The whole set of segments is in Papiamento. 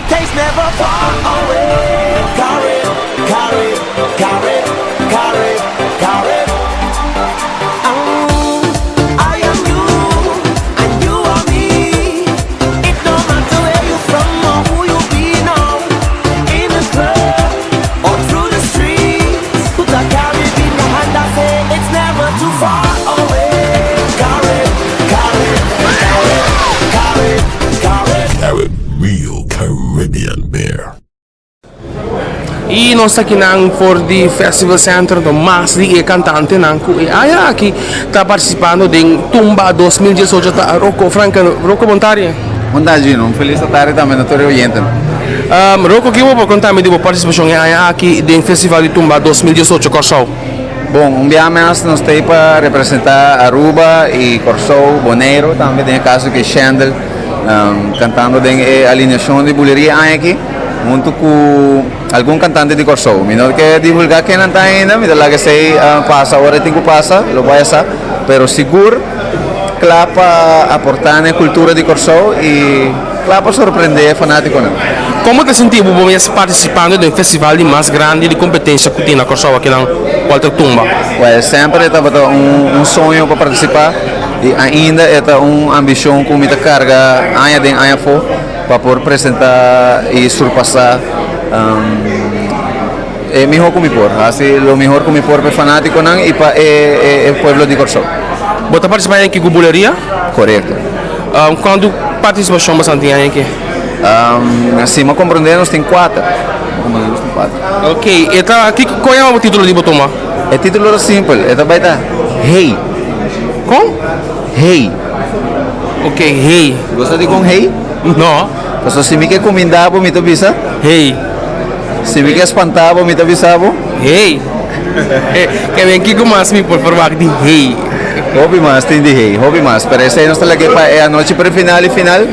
The taste never far away. Carib, Carib, Carib, Carib, Carib. Oh, I am you and you are me. It no matter where you from or who you be now. In the club or through the streets. Put a Carib in your hand and say it's never too far away. Carib, Carib, Carib, Carib, Carib. Carib Real Caribbean Beer. I nos ta akinan for di Festival Center anto mas di e kantantenan ku e aña aki ta partisipando den Tumba 2018 ta Rocco Franken. Rocco bon tarde. Bon tarde Gino, un felis tarde tambe na tur e oyentenan. Rocco ki bo por konta mi di bo partisipashon e aña aki den Festival di Tumba 2018 Kòrsou? Bon, un biaha mas nos ta ei pa representá Aruba i Kòrsou, Boneiru tambe den e kaso ku Shendel kantando den e alineashon di buleria aña aki. Huntu ku algun kantante di Kòrsou. Mi no ke divulgá kennan ta ainda, mi ta laga esei pasa ora e tin ku pasa, lo bai a sa. Pero sigur kla pa aportá na e kultura di Kòrsou i kla pa sorprendé e fanátikonan. Komo ta sinti bo bo mes partisipando den festival di mas grandi di kompetensia ku tin na Kòrsou akinan, kual ta Tumba? Wèl, semper e tabata un soño pa partisipá i ainda e ta un ambishon ku mi ta karga aña den aña afó. Pa por presenta y surpasa e miho cu mi por. Haci lo mihor cu mi por pa e fanaticonan y pa e pueblo di Corsou. Bo ta participa aña aki cu buleria? Corecto. Cuanto participacion bo san tin aña aki? Si mi a comprende nos tin cuater. Ok, e ta kico cu a yama bo titulo di bo tuma? E titulo ta simpel, e ta bay ta Hey. Con? Hey. Ok, hey. Bo sa dikon hey? No. Pasobra si mi ke kuminda bo mi ta bisa. Hey. Si mi ke spanta bo mi ta bisa bo. Hey. Ke ben kiko mas mi por verwagt di hey? Hopi mas tin di hey, hopi mas. Pero esei nos ta lag'é pa e anochi prefinal i final.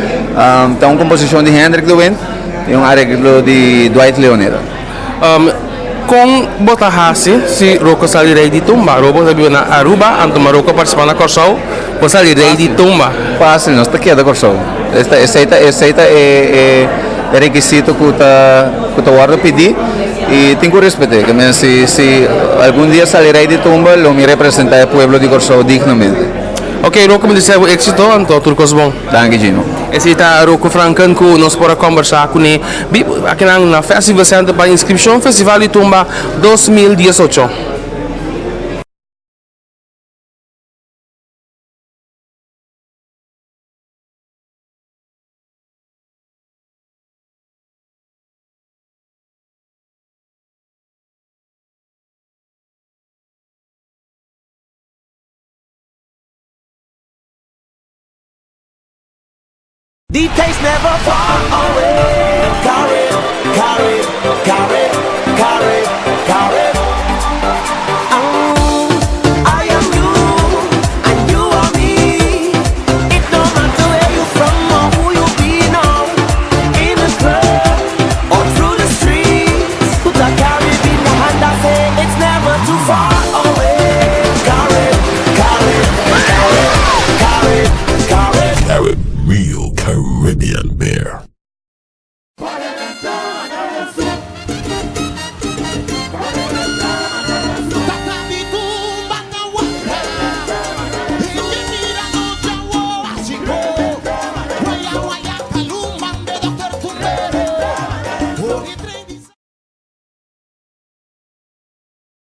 Ta un komposishon di Hendrik de Windt i un areglo di Dwight Leoneta. Kon bo ta hasi si Rocco sali rei di tumba? Rocco ta biba na Aruba, anto ma Rocco participa na Kòrsou, bo sali rei di tumba. Fácil, nos ta keda Kòrsou. Esei ta esei ta e e rekisito ku ta ku ta wòrdu pidí i tin ku respet'é. Ke men si si algun dia sali rei di tumba lo mi representá e pueblo di Kòrsou dignamente. Ok Rocco mi desea bo éxito anto tur kos bon. Danki Gino. Esei ta Rocco Franken ku nos por a kòmbersá kuné. Bibo akinan na Festival Center pa inscripcion Festival di Tumba 2018. The taste never far away. Carib, Carib, Carib, Carib, Carib. Oh, I am you and you are me. It no matter where you from or who you be now. In the club or through the streets. Put a Carib in your hand and say it's never too far away. Carib, Carib, Carib, Carib, Carib. Carib Real Caribbean Beer.